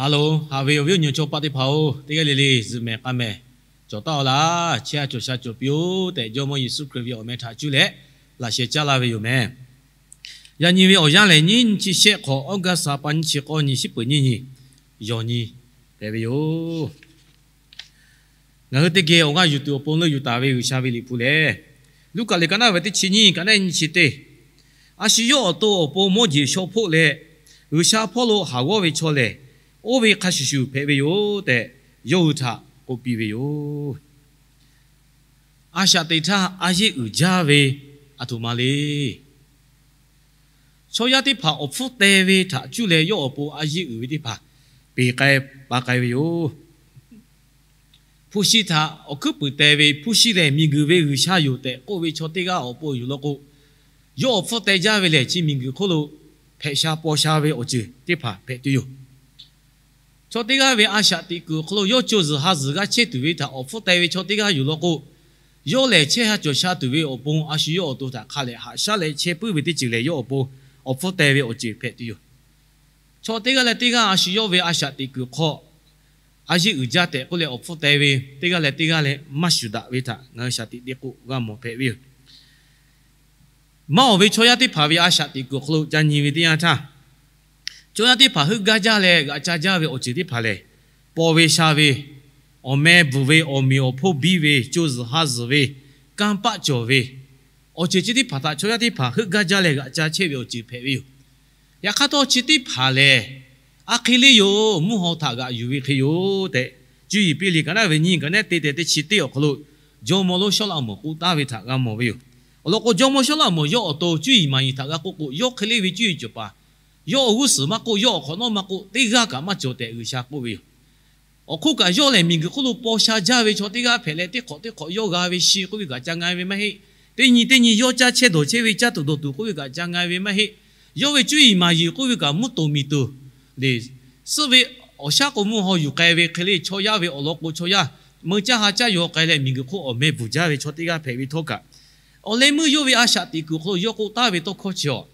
Haˍ loˬ, haꞈ ve awˬ viˉ awˬ nyi chaw paˆ teˇ hpaˍ-oˬ, teˇ g'aˇ le le zuhꞈ mehˍ k'a mehˍ cawˬ taˍ-aw laˇ. Chehˇ sha cawˬ sha cawˬ piˇ-oˬ tehꞈ, Jawˇmawˇ Yeˍsuˆ Hkriꞈ ve awˬ meh htaꞈ cuˇ leh laꞈ sheh caˇ laˇ ve yoˬ meh. Yaꞈ nyi ve awˬ yanˇ lehˬ, nyiˇ nyi chi shehˆ hk'awꞈ, August ha pa nyiˇ chi k'awˇ nyi, shiˉ peuˬ nyiˇ nyi, yawˬ nyi hpehꞈ ve yoˬ. Ngaˬ hui teˇ geh awˬ g'aˇ yuˬ tuˬ awˬ pon leuˆ yuˬ taˍ ve G'uiˬsha ve liꞈ hpu lehˬ, Luˉkaꞈ liꞈ ka naˆ ve teˇ chi nyiˇ, ka naˆ nyiˇ chi teˇ, A shu yawˇ awˬ to awˬ pon mawˇ jeˬ shaw hpoˆ leh, G'uiˬsha hpawˇ lo haˍ g'awˇ ve chaw lehˬ, oˇ ve hk'a shuˍ shuˍ hpehꞈ ve yoˬ tehꞈ, yawˇ hui htaꞈ k'oˆ piˇ ve yoˬ. A shaꞈ teꞈ htaˇ a yeˆ uiˍ jaˇ ve aˬ htoꞈ ma le. Chaw yaˇ teˇ hpaˍ awˬ hpfuhˇ teh ve htaꞈ cuˇ leh yawˇ awˬ pon a yeˆ uiˍ ve teˇ hpaˍ peˬ k'ai pa k'ai ve yoˬ. Hpu shi htaꞈ awˬ hkuiˉ puiˍ teh ve, hpu shi lehˬ miˬguiˬ ve g'uiˬsha yoˬ tehꞈ k'oˆ ve chaw teˇ g'aˇ awˬ pon yuˬ law k'o, yawˇ awˬ hpfuhˇ teh jaˇ ve lehˬ, chi miˬguiˬ hk'oˆ lo hpehꞈ sha paw sha ve awˬ ceuˬ teˇ hpaˍ hpehꞈ tuˬ yoˬ. Chaw teˇ g'aˇ ve a shaꞈ teꞈ kuiˬ awˬ hk'aw lo yawˇ co zuhˬ ha zuhˬ g'aˇ chehˇ tuˬ ve htaꞈ awˬ hpfuhˇ teh ve chaw teˇ g'aˇ yuˬ law k'o, yawˇ lehˬ chehˇ ha cawˬ sha tuˬ ve awˬ pon a shu yawˇ awˬ to htaꞈ hk'a lehˬ haꞈ shaˉ leh chehˇ puiˉ ve teˇ ceuˬ lehˬ, yawˇ awˬ pon awˬ hpfuhˇ teh ve awˬ ceuˬ hpehꞈ tuˬ yoˬ. Chaw teˇ g'aˇ leh teˇ g'aˇ a shu yawˇ ve a shaꞈ teꞈ kuiˬ hk'aw a yeˆ uiˍ jaˇ tehꞈ k'oˆ leh awˬ hpfuhˇ teh ve teˇ g'aˇ leh teˇ g'aˇ leh maˇ shuˍ daꞈ ve htaꞈ ngaˬ hui shaˍ tiꞈ teˇ k'oˆ g'a mawˬ hpehꞈ ve yoˬ. Maˇ awˬ ve chaw yaˇ teˇ hpaˍ ve a shaꞈ teꞈ kuiˬ awˬ hk'aw lo ca nyi ve teˇ yanˇ htaˇ, chaw yaˇ teˇ hpaˍ heuˆ gaˇ jaˇ leh g'aꞈ ca jaˇ ve awˬ ceuˬ teˇ hpaˍ lehˬ, paw ve sha ve, awˬ meh bvuhˬ ve, awˬ meꞈ awˬ hponˇ biˇ ve, co zuhˬ ha zuhˬ ve, kanˇ paˆ cawˬ ve, awˬ ceuˬ chi teˇ hpaˍ htaꞈ chaw yaˇ teˇ hpaˍ heuˆ gaˇ jaˇ leh g'aꞈ ca chehˇ ve awˬ ceuˬ hpehꞈ ve yoˬ. Yaꞈ hk'aˇ htawˇ chi teˇ hpaˍ lehˬ, a hk'e le yoˬ, mvuhˇ haw htaꞈ g'aꞈ yuˬ ve hk'e yoˬ tehꞈ, cuˇ yiˍ piˇ liꞈ ka naˆ ve nyiˇ, ka naˆ teˇ tehꞈ teˇ chi teˇ awˬ hk'aw lo, jawˇmawˇ lonˉ Sawˉlaꞈmonˍ k'oˆ taˍ ve htaꞈ g'a mawˬ ve yoˬ. Awˬ lawn k'o, jawˇmawˇ Sawˉlaꞈmonˍ yawˇ awˬ to cuˇ yiˍ maˍ yiˍ htaꞈ g'a k'oˆ k'o, yawˇ hk'e le ve cuˇ yiˍ cawˬ paˍ, yawˇ awˬ g'uˇ suhˍ maˇ k'oˆ, yawˇ awˬ hk'awꞈ nawˉ maˇ k'oˆ, teˇ g'aˇ kaꞈ maˇ cawˬ tehꞈ G'uiˬsha k'oˆ ve yoˬ. Awˬ hk'oˆ kaꞈ, yawˇ lehˬ miˬguiˬ hk'oˆ lo paw sha jaˇ ve chaw teˇ g'aˇ hpehꞈ leh, teˇ hk'awꞈ teˇ hk'awꞈ yawˇ g'a ve shi k'oˆ ve kaꞈ ca nga ve maˇ heˆ. Teˇ nyi teˇ nyi yawˇ caˇ chehˇ dawˬ chehˇ ve caˇ tuˬ dawˬ tuˬ k'oˆ ve kaꞈ ca nga ve maˇ heˆ. Yawˇ ve cuˇ yiˍ maˍ yiˍ k'oˆ ve kaꞈ mvuhˇ toˍ miˬ toˍ le, suhˆ ve awˬ shaˉ k'o mvuhˇ haw yuˬ k'ai ve hk'e le, chaw yaˇ ve awˬ lawn k'o chaw yaˇ meuˇ caˇ ha caˇ yaw k'ai leh, miˬguiˬ hk'oˆ awˬ meh bvuhˬ jaˇ ve chaw teˇ g'aˇ hpehꞈ ve htawˇ kaꞈ, awˬ leh meuˇ yawˇ ve a shaꞈ teꞈ kuiˬ awˬ hk'aw lo yawˇ k'oˆ taˍ ve tawˇ hkawˇ chi awˬ,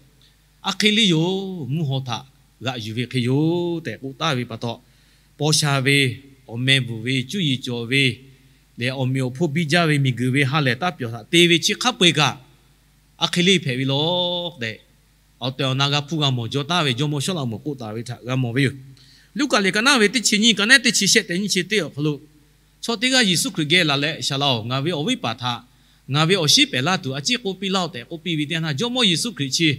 a hk'e le yoˬ, mvuhˇ haw htaꞈ g'aꞈ yuˬ ve hk'e yoˬ tehꞈ k'oˆ taˍ ve pa taw, paw sha ve, awˬ meh bvuhˬ ve, cuˇ yiˍ cawˬ ve lehˬ, awˬ meꞈ awˬ hponˇ biˇ jaˇ ve miˬguiˬ ve ha lehˬ taˇ pyawˬ htaꞈ te ve chi hk'a peu-eˬ kaꞈ, a hk'e le hpehꞈ ve lawˬ tehꞈ, awˬ tehˬ awˬ na g'a hpuˇ g'a mawˬ jaw taˍ ve jawˇmawˇ Sawˉlaꞈmonˍ k'oˆ taˍ ve htaꞈ g'a mawˬ ve yoˬ. Luˉkaꞈ liꞈ ka naˆ ve teˇ chi nyiˇ, ka naˆ teˇ chi shehˆ tehꞈ nyiˇ chi teˇ awˬ hk'aw lo, chaw teˇ g'aˇ Yeˍsuˆ Hkriꞈ geh laˬ leh, Shaˍ laꞈ-oˬ, ngaˬ ve awˬ viˉ paˍ htaꞈ ngaˬ ve awˬ shinˉ pehˍ laˇ tuˬ a ciˉ k'oˆ piˇ laˇ-oˬ tehꞈ k'oˆ piˇ ve teˇ yanˇ, jawˇmawˇ Yeˍsuˆ Hkriꞈ chi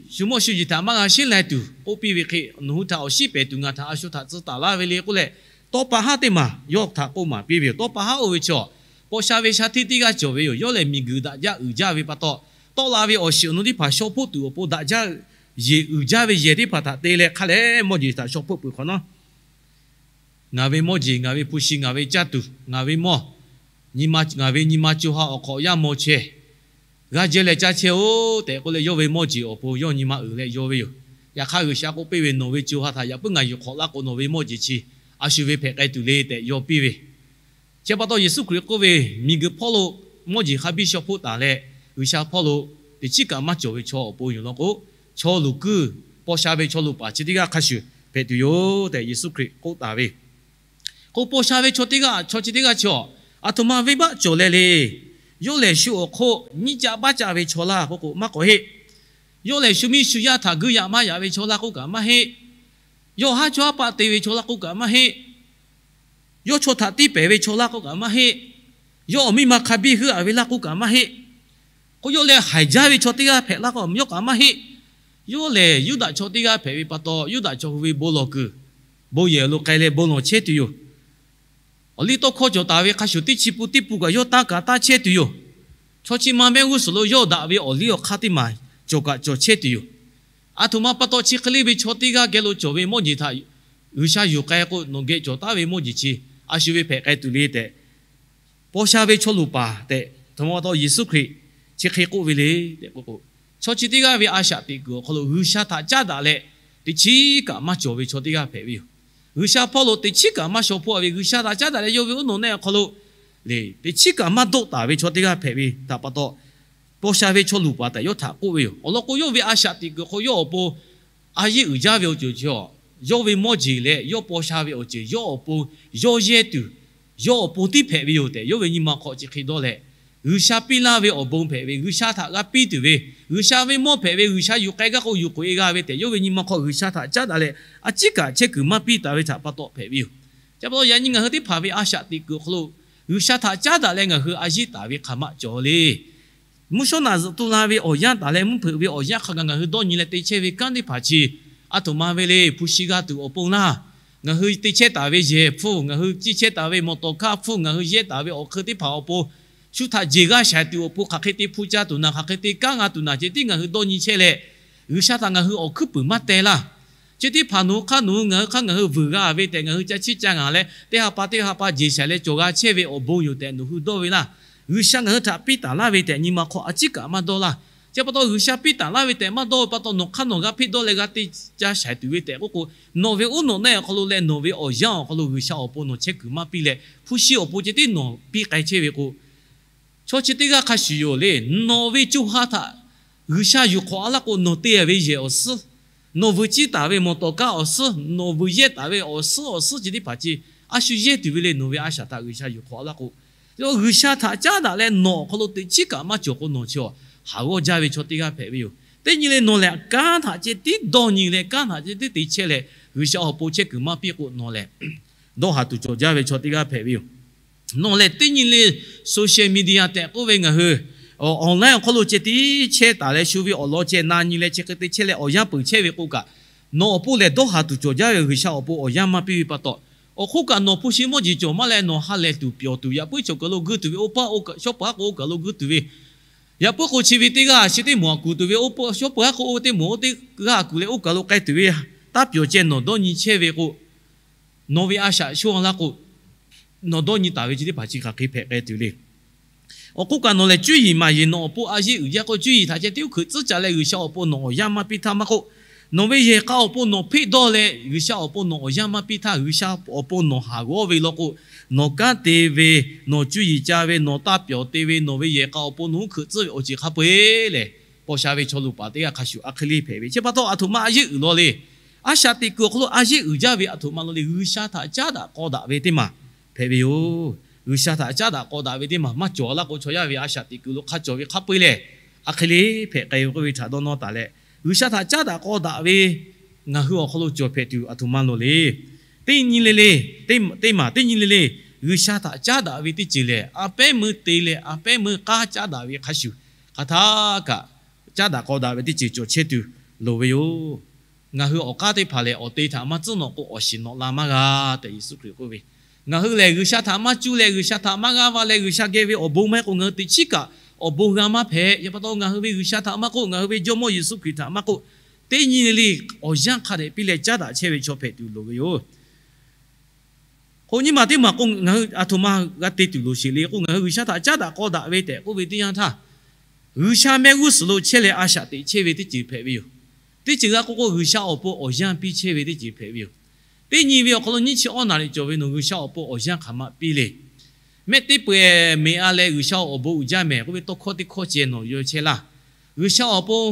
shu mawˇ shu yiˍ htaꞈ maˇ g'a sheˉ lai tuˬ k'oˆ piˇ ve hk'e, nawˬ hui htaꞈ awˬ shinˉ pehˍ tuˬ ngaˬ htaꞈ a shu htaꞈ tcuh taˍ laˇ ve le k'oˆ leh, tawˇ pa haˉ teˇ maˬ yawˇ htaꞈ k'oˆ maˍ piˇ ve yoˬ. Tawˇ pa haˉ oˇ ve chaw, paw sha ve sha hteˇ teˇ g'aˇ cawˬ ve yoˬ. Yawˇ lehˬ miˬguiˬ daꞈ jaˇ uiˍ jaˇ ve pa taw, tawˆ la ve awˬ shiˍ awˬ nu teˇ hpaˍ shaw hpoˆ tuˬ awˬ pon daꞈ jaˇ, yeˬ uiˍ jaˇ ve yehˬ teˇ hpaˍ htaꞈ te leh hk'a lehˬ mawˇ jeˬ htaꞈ shaw hpoˆ peuˬ hk'awꞈ nawˉ, ngaˬ ve mawˇ jeˬ, ngaˬ ve hpu shi, ngaˬ ve caˇ tuˬ, ngaˬ ve mawˇ, nyi ma, ngaˬ ve nyi ma co ha awˬ hk'awꞈ yaˇ maw chehˇ, g'a jehˇ leh caˇ chehˇ-oˆ tehꞈ k'oˆ leh, yawˇ ve mawˇ jeˬ awˬ pon yawˇ nyi ma uiˍ leh yaw ve yoˬ. Yaꞈ hk'aˇ G'uiˬsha k'oˆ piˇ ve, Nawˬ ve co ha htaꞈ yaꞈ puiˉ ngaˬ yuˬ hk'awꞈ laˇ k'o, nawˬ ve mawˇ jeˬ chi a shu ve hpehꞈ k'ai tuˬ le tehꞈ yaw piˇ ve. Chi pa taw Yeˍsuˆ Hkriꞈ k'oˆ ve, miˬguiˬ hpawˇ lo mawˇ jeˬ hk'a biˇ shaw hpoˆ taˍ leh, G'uiˬsha hpawˇ lo teꞈ chiˉ kaꞈ maˇ cawˬ ve chaw awˬ pon yoˬ law k'o, chaw luˬ kuiˇ, paw sha ve chaw luˬ paˍ chi teˇ g'aˇ hk'a shuˍ hpehꞈ tuˬ yoˬ tehꞈ Yeˍsuˆ Hkriꞈ k'oˆ taˍ ve. K'o, paw sha ve chaw teˇ g'aˇ, chaw chi teˇ g'aˇ chi awˬ, aˬ htoꞈ ma venˇbaˆ cawˬ leh le. Yawˇ lehˬ shu awˬ hk'oˆ nyiˇ caˆ baˆ caˆ ve chaw laˇ k'oˆ k'o maˇ k'awꞈ heˆ. Yawˇ lehˬ shu miˇ shu yaˇ htaꞈ guiˇ yaꞈ maˇ yaꞈ ve chaw laˇ k'oˆ kaꞈ maˇ heˆ. Yawˇ haˉ chaw haˉ paˆ te ve chaw laˇ k'oˆ kaꞈ maˇ heˆ. Yawˇ chaw htaꞈ tiˇ pehˍ ve chaw laˇ k'oˆ kaꞈ maˇ heˆ. Yawˇ awˬ miˇ ma hk'a biˇ heuˆ-a ve laˇ k'oˆ kaꞈ maˇ heˆ. K'o, yawˇ lehˬ haiˬ jaˇ ve chaw teˇ g'aˇ hpehꞈ laˇ k'o, yawˇ kaꞈ maˇ heˆ. Yawˇ lehˬ Yuˇdaꞈ chaw teˇ g'aˇ hpehꞈ ve pa taw, Yuˇdaꞈ chaw hui ve bon lawˬ kuiˬ, bon yehˬ lo k'ai leh bon lawˬ chehˇ tuˬ yoˬ. Awˬ liˇ tawˇ hkawˇ cawˬ taˍ ve hk'a shuˍ, teˇ chi pun teˇ pun kaꞈ yawˇ taˇ kaꞈ taˇ chehˇ tuˬ yoˬ. Chaw chi ma mehˆ g'uˇ suhˍ lo yawˇ daꞈ ve awˬ liˇ awˬ hk'aˇ teˇ maˬ cawˬ kaꞈ cawˬ chehˇ tuˬ yoˬ. Aˬ htoꞈ ma pa taw chi hk'e le ve chaw teˇ g'aˇ geh lo cawˬ ve mawˇ jeˬ htaꞈ G'uiˬsha yuˬ k'ai k'o, nawˬ geh cawˬ taˉ ve mawˇ jeˬ chi a shu ve hpehꞈ k'ai tuˬ le tehꞈ, paw sha ve chaw luˬ paˍ tehꞈ aˬ htoꞈ ma pa taw Yeˍsuˆ Hkriꞈ chi hk'e k'oˆ ve le tehꞈ k'oˆ k'o, chaw chi teˇ g'aˇ ve a shaꞈ teꞈ kuiˬ awˬ hk'aw lo G'uiˬsha htaꞈ caˉ daꞈ leh teꞈ chiˉ kaꞈ maˇ cawˬ ve chaw teˇ g'aˇ hpehꞈ ve yoˬ. G'uiˬsha hpawˇ lo teꞈ chiˉ kaꞈ maˇ shaw hpoˆ ve, G'uiˬsha htaꞈ caˉ daꞈ leh yawˇ ve uˉ nawˬ neˆ awˬ hk'aw lo le, teꞈ chiˉ kaꞈ maˇ doˆ taˍ ve chaw teˇ g'aˇ hpehꞈ ve htaꞈ pa taw, paw sha ve chaw luˬ paˍ tehꞈ yawˇ htaꞈ k'oˆ ve yoˬ. Awˬ lawn k'o, yawˇ ve a shaꞈ teꞈ kuiˬ hk'aw yawˇ awˬ pon a yeˆ uiˍ jaˇ ve awˬ ceuˬ chi awˬ, yawˇ ve mawˇ jeˬ leh yawˇ paw sha ve awˬ ceuˬ yawˇ awˬ pon yawˇ yehˇ tuˬ, yawˇ awˬ pon tiˉ hpehꞈ ve yoˬ tehꞈ yawˇ ve nyi ma hk'aw chi hk'e dawˇ leh, G'uiˬsha piˇ laˇ ve awˬ bon hpehꞈ ve, G'uiˬsha htaꞈ g'a piˇ tuˬ ve, G'uiˬsha ve mawˇ hpehꞈ ve, G'uiˬsha yuˬ k'ai gaˇ k'o yuˬ k'oꞈ e g'a ve tehꞈ yawˇ ve nyi ma hk'aw G'uiˬsha htaꞈ caˉ daꞈ leh a ciˉ kaꞈ chehˇ kuiˬ maˇ piˇ taˍ ve htaꞈ pa taw hpehꞈ ve yoˬ. Chi pa taw yaꞈ nyi ngaˬ hui teˇ hpaˍ ve a shaꞈ teꞈ kuiˬ awˬ hk'aw lo G'uiˬsha htaꞈ caˉ daꞈ leh ngaˬ hui a yeˇ taˍ ve hk'aˬ ma cawˬ le. Mvuhˇ shawˉ naꞈ zuhꞈ tu la ve awˬ yanˇ taˍ leh mvuhˇ hpeuꞈ ve awˬ yanˇ hk'a gaˬ ngaˬ hui dawˇ nyi leh te chehˇ ve kanˉ teˇ hpaˍ chi, a htoꞈ ma ve le, hpu shi g'a tuˬ awˬ pon laˇ, ngaˬ hui te chehˇ taˍ ve yehˬ hpfuhˇ, ngaˬ hui ciˇ chehˇ taˍ ve mawˬ tawˍ hkaˇ hpfuhˇ, ngaˬ hui yehˇ taˍ ve awˬ hk'eun teˇ hpaˍ awˬ pon shu htaꞈ jeˬ g'aˇ shaiˍ tuˬ awˬ pon hk'aˬ hk'e te hpu ca tuˬ naˍ, hk'aˬ hk'e te kanˉ g'a tuˬ naˍ ceh tiˉ ngaˬ hui dawˇ nyi chehˇ leh, G'uiˬsha htaꞈ ngaˬ hui awˬ hkuiˉ puiˍ maˇ teh laˇ. Chi teˇ hpaˍ nawˬ hui hk'aˇ nawˬ hui ngaˬ hui hk'aˇ ngaˬ hui vuiˬ g'a ve tehꞈ ngaˬ hui ca chiˇ ca ngaˬ leh teˇ ha pa teˇ ha pa jeˬ shaiˍ leh cawˬ g'a chehˇ ve awˬ bon yoˬ tehꞈ nawˬ hui dawˇ ve laˇ. G'uiˬsha ngaˬ hui htaꞈ piˇ taˍ laˇ ve tehꞈ nyi ma hk'aw a ciˉ kaꞈ maˇ dawˇ laˇ. Chi pa taw G'uiˬsha piˇ taˍ laˇ ve tehꞈ maˇ dawˇ ve pa taw nawˬ hk'aˇ nawˬ g'a hpeˆ dawˇ leh g'a te ca shaiˍ tuˬ ve tehꞈ k'oˆ k'o, nawˬ ve uˉ nawꞈ neˆ awˬ hk'aw lo leh nawˬ ve awˬ yanˇ awˬ hk'aw lo G'uiˬsha awˬ pon nawˬ chehˇ kuiˬ maˇ piˇ leh hpu shi awˬ pon ceh tiˉ nawˬ piˇ k'ai chehˇ ve k'o, chaw chi teˇ g'aˇ hk'a shuˍ yoˬ le. Nawˬ ve co ha htaꞈ G'uiˬsha yuˬ hk'awꞈ a laˇ k'o, nawˬ te ve yehˬ awˬ suhˉ, nawˬ vuiˬ ciˇ taˍ ve mawˬ tawˍ kaˇ awˬ suhˉ, nawˬ vuiˬ yehˇ taˍ ve awˬ suhˉ awˬ suhˉ chi teˇ hpaˍ chi a shu yehˇ tuˬ ve le. Nawˬ ve a shaꞈ htaꞈ G'uiˬsha yuˬ hk'awꞈ a laˇ k'o, G'uiˬsha htaꞈ caˉ daꞈ leh nawˬ awˬ hk'aw lo teꞈ chiˉ kaꞈ maˇ cawˬ k'o, nawˬ chi haˍ g'awˇ jaˇ ve chaw teˇ g'aˇ hpehꞈ ve yoˬ. Teˇ nyi le nawˬ lehˬ kanˉ htaꞈ ceh tiˉ dawˇ nyi leh kanˉ htaꞈ ceh tiˉ te chehˇ leh G'uiˬsha awˬ pon chehˇ kuiˬ maˇ piˇ k'o, nawˬ lehˬ dawˇ haˍ tuˬ cawˬ jaˇ ve chaw teˇ g'aˇ hpehꞈ ve yoˬ. Nawˬ lehˬ teˇ nyi le social media tehꞈ k'oˆ ve ngaˬ hui online awˬ hk'aw lo ceh tiˉ chehˇ taˍ leh shu ve awˬ lawn ceh na nyi leh chi hk'e te chehˇ leh awˬ yanˇ peuˬ chehˇ ve k'o kaꞈ, nawˬ awˬ pon lehˬ dawˇ haˍ tuˬ cawˬ jaˇ ve G'uiˬsha awˬ pon awˬ yanˇ maˇ piˇ ve pa taw, awˬ hk'oˆ kaꞈ nawˬ hpu shi mawˇ jeˬ cawˬ maˇ leh nawˬ ha lehˬ tuˬ pyawˬ tuˬ, yaꞈ puiˉ chaw kaˬ lo gu tuˬ ve oˇ paˆ, shawˉ peuˬ aˉ k'o oˇ kaˬ lo gu tuˬ ve, yaꞈ puiˉ k'o chi ve teˇ g'aˇ chi teˇ mawˬ aꞈ kuˬ tuˬ ve, shawˉ peuˬ aˉ k'o oˇ teˇ mawˬ oˇ teˇ g'aˇ aꞈ kuˬ leh oˇ kaˬ lo k'ai tuˬ ve, taˇ pyawˬ ceh nawˬ dawˇ nyi chehˇ ve k'o, nawˬ ve a shaꞈ shoˇ a laˇ k'o, nawˬ dawˇ nyi taˍ ve chi teˇ hpaˍ chi hk'aˬ hk'e hpehꞈ k'ai tuˬ le. Awˬ hk'oˆ kaꞈ nawˬ lehˬ cuˇ yiˍ maˍ yiˍ nawˬ awˬ pon a yeˇ uiˍ jaˇ k'o, cuˇ yiˍ htaꞈ ceh tiˉ uˉ hkuiꞈ tcuhˉ ca leh G'uiˬsha awˬ pon nawˬ awˬ yanˇ maˇ piˇ htaˇ maˇ k'oˆ, nawˬ ve yehˬ k'a awˬ pon nawˬ hpeˆ dawˇ leh G'uiˬsha awˬ pon nawˬ awˬ yanˇ maˇ piˇ htaˇ, G'uiˬsha awˬ pon nawˬ haˍ g'awˇ ve law k'o, nawˬ kanˉ te ve, nawˬ cuˇ yiˍ ca ve, nawˬ taˇ pyawˬ te ve, nawˬ ve yehˬ k'a awˬ pon nawˬ uˉ hkuiꞈ tcuhˉ ve awˬ ceuˬ hk'a peu-eˬ lehˬ, paw sha ve chaw luˬ paˍ teˇ g'aˇ hk'a shuˍ a hk'e le hpehꞈ ve. Chi pa taw a htoꞈ ma a yeˇ uiˍ law le. A shaꞈ teꞈ kuiˬ awˬ hk'aw lo a yeˇ uiˍ jaˇ ve a htoꞈ ma law le, G'uiˬsha htaꞈ caˉ daꞈ k'aw daꞈ ve teˇ maˬ hpehꞈ ve yoˬ. G'uiˬsha htaꞈ caˉ daꞈ k'aw daꞈ ve teˇ maˬ maˇ cawˬ laˇ k'o, chaw yaˇ ve a shaꞈ teꞈ kuiˬ lo hk'a cawˬ ve hk'a peu-eˬ lehˬ, a hk'e le hpehꞈ k'ai ve k'oˆ ve htaꞈ dawˇ nawˇ taˍ leh, G'uiˬsha htaꞈ caˉ daꞈ k'aw daꞈ ve ngaˬ hui awˬ hk'aw lo cawˬ hpehꞈ tuˬ a htoꞈ ma law le. Teˇ nyi le le, teˇ maˬ teˇ nyi le le, G'uiˬsha htaꞈ caˉ daꞈ ve teˇ ceuˬ lehˬ, a pehˉ meuˇ te leh a pehˉ meuˇ k'aˉ caˉ daꞈ ve hk'a shuˍ, hk'aˬ htaˇ kaꞈ caˉ daꞈ k'aw daꞈ ve teˇ ceuˬ cawˬ chehˇ tuˬ loˍ ve yoˬ. Ngaˬ hui awˬ k'aˉ teˇ hpaˍ lehˬ awˬ te htaꞈ maˇ tcuhˉ nawꞈ k'o, awˬ shiˍ nawꞈ la maˇ g'a tehꞈ Yeˍsuˆ Hkriꞈ k'oˆ ve. Ngaˬ hui lehˬ G'uiˬsha htaꞈ maˇ cuˇ leh G'uiˬsha htaꞈ maˇ g'aˇ va leh G'uiˬsha geh ve awˬ bon maˇ heˆ k'o, ngaˬ hui teꞈ chiˉ kaꞈ awˬ bon g'a maˇ hpehꞈ. Yaꞈ pa taw ngaˬ hui ve G'uiˬsha htaꞈ maˇ k'oˆ, ngaˬ hui ve Jawˇmawˇ Yeˍsuˆ Hkriꞈ htaꞈ maˇ k'oˆ, teˇ nyi le le awˬ yanˇ hk'a dehꞈ piˇ leh caˉ daꞈ chehˇ ve chaw hpehꞈ tuˬ loˍ ve yoˬ. K'o nyi ma teˇ maˬ k'o, ngaˬ hui a htoꞈ ma g'a te tuˬ loˍ sheˍ le k'o, ngaˬ hui G'uiˬsha htaꞈ caˉ daꞈ k'aw daꞈ ve tehꞈ k'oˆ ve teˇ yanˇ htaˇ, G'uiˬsha mehˆ g'uˇ suhˍ lo chehˇ leh a shaꞈ teꞈ chehˇ ve teˇ ceuˬ hpehꞈ ve yoˬ. Teˇ ceuˬ g'a k'oˆ k'o, G'uiˬsha awˬ pon awˬ yanˇ piˇ chehˇ ve teˇ ceuˬ hpehꞈ ve yoˬ. Teˇ nyi ve awˬ hk'aw lo nyiˇ chi awˇ naˍ riˍ cawˬ ve nawˬ G'uiˬsha awˬ pon awˬ yanˇ hk'aˬ ma piˇ le. Mehˆ teˇ peu-eˬ meꞈ a leh G'uiˬsha awˬ bon uiˍ jaˇ mehˍ k'oˆ ve tawˇ hkawˇ teˇ hkawˇ ceh nawˬ yawˇ chehˇ laˇ. G'uiˬsha awˬ pon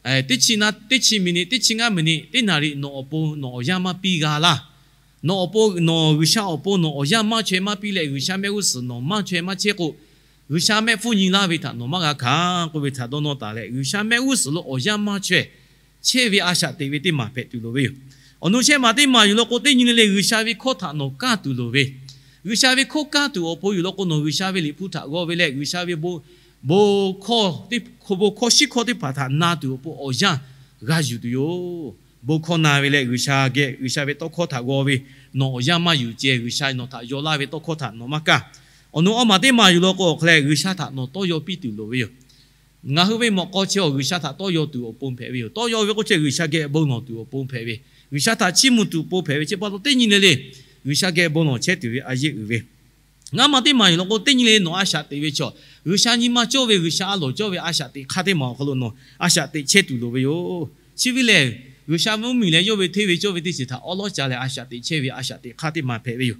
teˇ chi na teˇ chi miˬniꞈ teˇ chi ngaˇ miˬniꞈ teˇ naˍ riˍ nawˬ awˬ pon nawˬ awˬ yanˇ maˇ piˇ g'a laˇ. Nawˬ awˬ pon nawˬ G'uiˬsha awˬ pon nawˬ awˬ yanˇ maˇ chaweh maˇ piˇ leh, G'uiˬsha mehˆ g'uˇ suhˍ nawˬ maˇ chaweh maˇ chehˇ k'o, G'uiˬsha mehˆ hpfuhˇ nyi laˇ ve htaꞈ nawˬ maˇ g'a hkanˍ k'oˆ ve htaꞈ dawˇ nawˇ taˍ leh, G'uiˬsha mehˆ g'uˇ suhˍ lo awˬ yanˇ maˇ chaweh chehˇ ve a shaꞈ teꞈ ve teˇ maˬ hpehꞈ tuˬ loˍ ve yoˬ. Awˬ nu shehˆ maˬ teˇ maˬ yuˬ law k'o, teˇ nyi le le G'uiˬsha ve hkawˇ htaꞈ nawˬ kaˇ tuˬ loˍ ve. G'uiˬsha ve hkawˇ kaˇ tuˬ awˬ pon yuˬ law k'o, nawˬ G'uiˬsha ve liꞈ hpu htaꞈ g'aw ve leh, G'uiˬsha ve bon hkawˇ, bon hkawˇ shiˉ hkawˇ teˇ hpaˍ htaꞈ na tuˬ awˬ pon awˬ yanˇ g'a yuˬ tuˬ yoˬ. Bon hkawˇ na ve leh G'uiˬsha geh G'uiˬsha ve tawˇ hkawˇ htaꞈ g'aw ve, nawˬ awˬ yanˇ maˇ yuˬ ceh, G'uiˬsha nawˬ htaꞈ yaw laˇ ve tawˇ hkawˇ htaꞈ nawˬ maˇ kaˇ. Awˬ nu awˬ maˬ teˇ maˬ yuˬ law k'o, awˬ hk'aw leh G'uiˬsha htaꞈ nawˬ tawˇ yaw piˇ tuˬ loˍ ve yoˬ. Ngaˬ hui ve mawꞈ k'aw chi awˬ G'uiˬsha htaꞈ tawˇ yaw tuˬ awˬ pon hpehꞈ ve yoˬ. Tawˇ yaw ve k'o ceh G'uiˬsha geh bon lawˬ tuˬ awˬ pon hpehꞈ ve, G'uiˬsha htaꞈ chiˇ mvuh tuˬ awˬ pon hpehꞈ ve. Chi pa taw teˇ nyi le le G'uiˬsha geh bon lawˬ chehˇ tuˬ ve a yeˇ uiˍ ve. Ngaˇ maˬ teˇ maˬ yuˬ law k'o, teˇ nyi le nawˬ a shaꞈ teꞈ ve chaw, G'uiˬsha nyi ma cawˇ ve G'uiˬsha a lawˬ cawˇ ve a shaꞈ teꞈ hk'aˇ teˇ maˬ awˬ hk'aw lo nawˬ a shaꞈ teꞈ chehˇ tuˬ loˍ ve yoˬ. Chi ve lehˬ, G'uiˬsha ve mvuhˇmiˬ leh yawˇ ve hteˇ ve cawˇ ve teˇ ceuˬ htaꞈ awˉ lawˉ ca leh a shaꞈ teꞈ chehˇ ve a shaꞈ teꞈ hk'aˇ teˇ maˬ hpehꞈ ve yoˬ.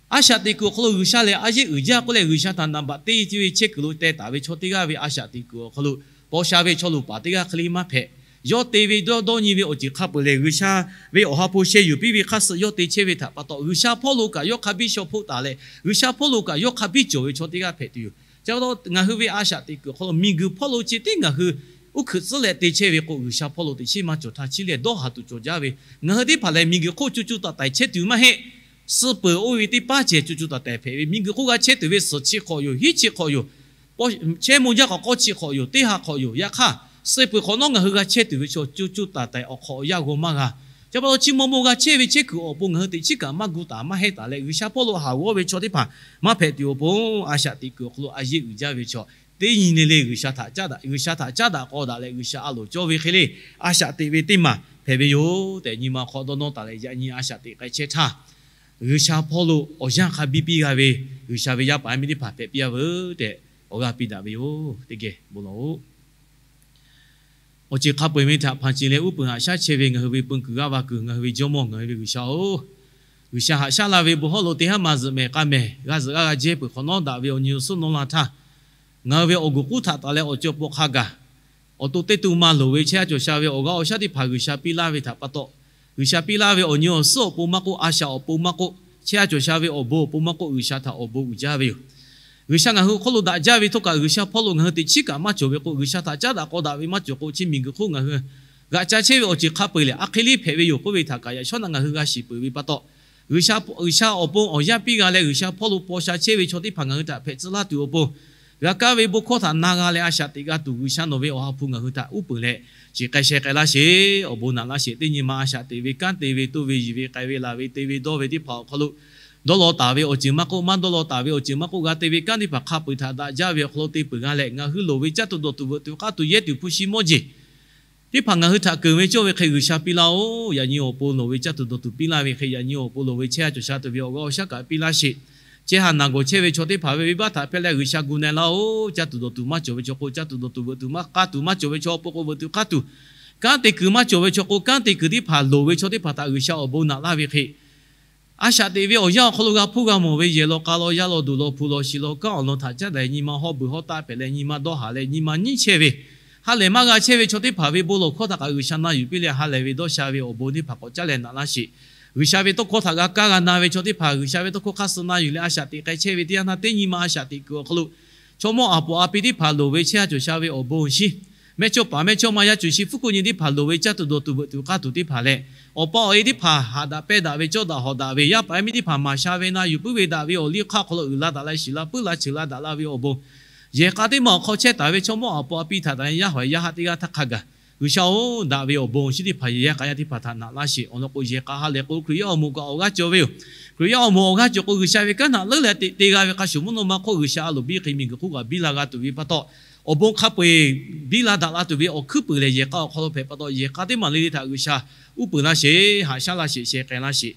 A shaꞈ teꞈ kuiˬ awˬ hk'aw lo G'uiˬsha lehˬ a yeˇ uiˍ jaˇ k'oˆ leh, G'uiˬsha htaꞈ naˍ baꞈ teˇ ceuˬ ve chehˇ kuiˬ lo teh taˍ ve chaw teˇ g'aˇ ve a shaꞈ teꞈ kuiˬ awˬ hk'aw lo paw sha ve chaw luˬ paˍ teˇ g'aˇ hk'e le maˇ hpehꞈ. Yawˇ te ve dawˇ dawˇ nyi ve awˬ ceuˬ hk'a peuˬ lehˬ, G'uiˬsha ve Awˬ ha hpu sheh yuˬ piˇ ve hk'aˇ suh yawˇ te chehˇ ve htaꞈ pa taw, G'uiˬsha hpawˇ lo kaꞈ yawˇ hk'a biˇ shaw hpoˆ taˍ leh, G'uiˬsha hpawˇ lo kaꞈ yawˇ hk'a biˇ cawˬ ve chaw teˇ g'aˇ hpehꞈ tuˬ yoˬ. Chi pa taw ngaˬ hui ve a shaꞈ teꞈ kuiˬ awˬ hk'aw lo miˬguiˬ hpawˇ lo chi tiˉ ngaˬ hui uˉ hkeuꞈ tcuhˉ leh te chehˇ ve k'o, G'uiˬsha hpawˇ lo teꞈ chiˉ maˇ cawˬ htaˇ, chi lehˬ dawˇ haˍ tuˬ cawˬ jaˇ ve, ngaˬ hui teˇ hpaˍ lehˬ miˬguiˬ hk'oˆ co co taiˍ taiˍ chehˇ tuˬ maˇ heˆ. Suh peuˬ oˇ ve teˇ paˉ cehˬ co co taiˍ taiˍ hpehꞈ ve, miˬguiˬ hk'oˆ g'aˇ chehˇ tuˬ ve suhˍ chi hk'awꞈ yoˬ, hiˉ chi hk'awꞈ yoˬ, chehˇ mawˇ jaˇ k'awꞈ k'awˇ chi hk'awꞈ yoˬ, teˇ ha hk'awꞈ yoˬ. Yaꞈ hk'aˇ, suh peuˬ hk'awꞈ nawˉ ngaˬ hui g'a chehˇ tuˬ ve chaw co co taiˍ taiˍ awˬ hk'awꞈ awˬ yanˇ g'aw maˇ g'a. Chi pa taw chi maw maw g'a chehˇ ve chehˇ kuiˬ awˬ pon ngaˬ hui teꞈ chiˉ kaꞈ maˇ gu taˍ maˇ hehnˇ taˍ leh, G'uiˬsha hpawˇ lo haˍ g'awˇ ve chaw teˇ hpaˍ maˇ hpehꞈ tuˬ awˬ pon, a shaꞈ teꞈ kuiˬ awˬ hk'aw lo a yeˇ uiˍ jaˇ ve chaw, teˇ nyi le le G'uiˬsha htaꞈ caˉ daꞈ, G'uiˬsha htaꞈ caˉ daꞈ k'aw daꞈ leh G'uiˬsha a loˍ cawˇ ve hk'e le, a shaꞈ teꞈ ve teˇ maˬ hpehꞈ ve yoˬ tehꞈ nyi ma hk'aw dawˇ nawˇ taˍ leh, yaꞈ nyi a shaꞈ teꞈ k'ai chehˇ htaˇ, G'uiˬsha hpawˇ lo awˬ yanˇ hk'a biˇ piˇ g'a ve, G'uiˬsha ve yaˇ paˍ yaˇ miˇ teˇ hpaˍ hpehꞈ piˇ a veuˬ tehꞈ awˬ g'aˇ piˇ daꞈ ve yoˬ. Teˇ geh bon lawˬ-oꞈ. Awˬ ceuˬ hk'a peu-eˬ ve htaꞈ hpanˍ ceˬ leh uˉ peunˍ haꞈ shaˉ chehˇ ve ngaˬ hui ve peu kuiˬ g'aˇ va kuiˬ, ngaˬ hui ve Jawˇmawˇ, ngaˬ hui ve G'uiˬsha-oˬ, G'uiˬsha haꞈ shaˉ la ve bon hawˉ lo teˇ haˉ ma zuhꞈ mehˍ k'a mehˍ g'a zuhꞈ g'aˇ g'a jehˇ peuˬ hk'awꞈ nawˉ daꞈ ve awˬ nyi awˬ suhˉ nawˇ la htaˇ, ngaˬ hui ve awˬ guˬ k'uˉ htaꞈ taˍ leh awˬ cawˬ pon hk'a gaˬ, awˬ to teˇ to ma loˍ ve chehˇ a cawˬ sha ve awˬ g'aˇ awˬ shaˉ teˇ hpaˍ G'uiˬsha piˇ laˇ ve htaꞈ pa taw, G'uiˬsha piˇ laˇ ve awˬ nyi awˬ suhˉ awˬ pon maˇ k'oˆ, a shaꞈ awˬ pon maˇ k'oˆ, chehˇ a cawˬ sha ve awˬ bon awˬ pon maˇ k'oˆ, G'uiˬsha htaꞈ awˬ bon uiˍ jaˇ ve yoˬ. G'uiˬsha ngaˬ hui hk'oˆ lo daꞈ jaˇ ve htawˇ kaꞈ, G'uiˬsha hpawˇ lo ngaˬ hui teꞈ chiˉ kaꞈ maˇ cawˬ ve k'o, G'uiˬsha htaꞈ caˉ daꞈ k'aw daꞈ ve maˇ cawˬ k'o, chi miˬguiˬ hk'oˆ ngaˬ hui g'aꞈ ca chehˇ ve awˬ ceuˬ hk'a peu-eˬ lehˬ, a hk'e liˇ hpehꞈ ve yoˬ k'oˆ ve htaꞈ kaꞈ yaꞈ shawˉ naꞈ ngaˬ hui g'a shiˍ peuˬ ve pa taw, G'uiˬsha, G'uiˬsha awˬ pon awˬ yanˇ piˇ g'a leh, G'uiˬsha hpawˇ lo paw sha chehˇ ve chaw teˇ hpaˍ ngaˬ hui htaꞈ hpehꞈ tcuh laˇ tuˬ awˬ pon, g'a kaˇ ve bon hkawˇ htaꞈ na g'a leh a shaꞈ teꞈ g'a tuˬ, G'uiˬsha nawˬ ve Awˬ ha hpu ngaˬ hui htaꞈ uˉ peunˍ leh, chi k'ai sheh k'ai laˇ sheˍ. Awˬ bon naꞈ laˇ sheˍ. Teˇ nyi ma a shaꞈ teꞈ ve, kanˉ te ve, toˇ ve, yiˬ ve, k'ai ve, laˬ ve, te ve, dawˇ ve teˇ hpaˍ awˬ hk'aw lo dawˇ law taˍ ve awˬ ceuˬ maˇ k'oˆ, maˇ dawˇ law taˍ ve awˬ ceuˬ maˇ k'oˆ, g'a te ve kanˉ teˇ hpaˍ hk'a peu-eˬ htaꞈ daꞈ jaˇ ve awˬ hk'aw lo te peuˬ g'a leh, ngaˬ hui loˍ ve caˇ tuˬ dawˬ tuˬ veuꞈ tuˬ k'aˇ tuˬ yehˇ tuˬ hpu shi mawˇ jeˬ teˇ hpaˍ ngaˬ hui htaꞈ keunˍ ve cawˇ ve hk'e G'uiˬsha piˇ laˇ-oˬ. Yaꞈ nyi awˬ pon loˍ ve caˇ tuˬ dawˬ tuˬ piˇ laˇ ve hk'e, yaꞈ nyi awˬ pon loˍ ve chehˇ a cawˬ sha tuˬ ve awˬ g'aˇ awˬ shaˉ kaꞈ piˇ laˇ sheˍ. Chehˇ ha naˬ gawˬ chehˇ ve chaw teˇ hpaˍ ve venˇbaˆ htaꞈ hpehˇ leh G'uiˬsha gu na laˇ-oˬ. Caˇ tuˬ dawˬ tuˬ maˇ cawˬ ve chaw k'o, caˇ tuˬ dawˬ tuˬ veuꞈ tuˬ maˇ k'aˇ tuˬ maˇ cawˬ ve chaw awˬ pon k'o, veuꞈ tuˬ k'aˇ tuˬ. Kanˉ te kuiˬ maˇ cawˬ ve chaw k'o, kanˉ te kuiˬ teˇ hpaˍ loˍ ve chaw teˇ hpaˍ htaꞈ G'uiˬsha awˬ bon naꞈ laˇ ve hk'e, a shaꞈ teꞈ ve awˬ yanˇ awˬ hk'aw lo g'a hpuˇ g'a mawˬ ve yehˬ law k'a law yaˇ law duˬ law hpu law shi law kanˉ awˬ lawn htaꞈ caˉ daꞈ nyi ma hawˇ beuˬ hawˇ taˆ hpehꞈ leh, nyi ma dawˇ haˍ leh, nyi ma nyiˇ chehˇ ve, ha lehˬ maˇ g'a chehˇ ve chaw teˇ hpaˍ ve bon lawˬ hkawˇ htaꞈ kaꞈ G'uiˬsha na yuˬ piˇ leh, ha lehˬ ve dawˇ sha ve awˬ bon teˇ hpaˍ k'awꞈ caˉ leh naꞈ laˇ sheˍ. G'uiˬsha ve tawˇ hkawˇ htaꞈ g'a kaˇ g'a na ve chaw teˇ hpaˍ G'uiˬsha ve tawˇ hkawˇ hk'aˇ suh na yuˬ leh a shaꞈ teꞈ k'ai chehˇ ve teˇ yanˇ htaˇ, teˇ nyi ma a shaꞈ teꞈ kuiˬ awˬ hk'aw lo chaw mawˇ aˬ poˍ a pi teˇ hpaˍ loˍ ve chehˇ a cawˬ sha ve awˬ bon awˬ shinˉ, mehˇchawˇ paˍ mehˇchawˇma yaˇ cuˬ shi hpfuhˇ hkuˆ nyi teˇ hpaˍ loˍ ve caˇ tuˬ dawˬ tuˬ veuꞈ tuˬ k'aˇ tuˬ teˇ hpaˍ leh, awˬ pa awˬ e teˇ hpaˍ haꞈ daꞈ pehnˇ daꞈ ve cawˇ daꞈ hawꞈ daꞈ ve yaˇ paˍ yaˇ miˇ teˇ hpaˍ maˍ sha ve na yuˬ puiˉ ve daꞈ ve awˬ liˇ hk'aˇ awˬ hk'aw lo uiˍ la daꞈ la shiˍ la puiˉ la cheuˬ la daꞈ la ve awˬ bon, yehˬ k'a teˇ maˬ awˬ hk'aw chehˇ taˍ ve chaw mawˇ aˬ pa a pi htaꞈ taˍ yaˇ hawˍ yaˇ haˆ teˇ g'aˇ htaˇ hk'a gaˬ, G'uiˬsha-oˬ, daꞈ ve awˬ bon awˬ shinˉ teˇ hpaˍ yehˬ yaˇ k'a yaˇ teˇ hpaˍ htaꞈ naꞈ laˇ sheˍ. Awˬ lawn k'o, yehˬ k'a ha lehˬ k'o Hkriꞈ yaˇ awˬ moˍ kaꞈ awˬ g'aˇ cawˬ ve yoˬ. Hkriꞈ yaˇ awˬ moˍ awˬ g'aˇ cawˬ k'o, G'uiˬsha ve kanˉ htaꞈ leuˉ leh teꞈ te g'a ve hk'a shuˍ mvuhˇ naw ma hk'oˆ G'uiˬsha a loˍ biˇ hk'e miˬguiˬ hk'oˆ kaꞈ biˇ la g'a tuˬ ve pa taw, awˬ bon hk'a peu-eˬ biˇ la daꞈ la tuˬ ve awˬ hkuiˉ puiˍ lehˬ, yehˬ k'a awˬ hk'aw lo hpehꞈ pa taw, yehˬ k'a teˇ maˬ le le htaꞈ G'uiˬsha uˉ peunˍ laˇ sheˍ, haꞈ shaˉ laˇ sheˍ, sheh k'ai laˇ sheˍ.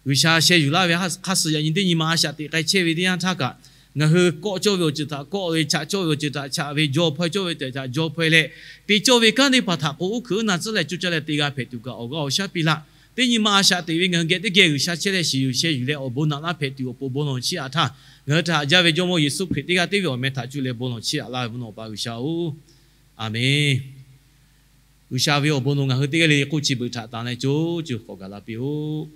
G'uiˬsha sheh yuˬ laˇ ve hk'aˇ suh yaꞈ nyi teˇ nyi ma a shaꞈ teꞈ k'ai chehˇ ve teˇ yanˇ htaˇ kaꞈ, ngaˬ hui kawˆ cawˇ ve awˬ ceuˬ htaꞈ kawˆ ve, chaꞈ cawˇ ve awˬ ceuˬ htaꞈ chaꞈ ve, jaw hpaw cawˇ ve awˬ ceuˬ htaꞈ jaw hpaw leh, te cawˇ ve kanˉ teˇ hpaˍ htaꞈ k'o, uˉ hkeuꞈ uˉ na tcuhˉ leh coˇ caˇ leh te g'a hpehꞈ tuˬ kaꞈ awˬ g'aˇ awˬ shaˉ piˇ laˇ. Teˇ nyi ma a shaꞈ teꞈ ve ngaˬ hui geh teˇ geh G'uiˬsha chehˇ leh shiˍ yuˬ sheh yuˬ leh awˬ bon naꞈ laˇ hpehꞈ tuˬ awˬ pon bon lawˬ chiˇ aꞈ htaˇ, ngaˬ hui htaꞈ haꞈ jaˇ ve Jawˇmawˇ Yeˍsuˆ Hkriꞈ teˇ g'aˇ teˇ ve awˬ meh htaꞈ cuˇ leh bon lawˬ chiˇ aꞈ laˇ ve mvuhˇ naw pa G'uiˬsha-oˬ, Aˬmenˍ. G'uiˬsha ve awˬ bon nawˬ ngaˬ hui teˇ g'aˇ le le k'oˆ chi beuꞈ htaꞈ tanˍ leh co co k'awꞈ gaˬ la piˇ-oˆ.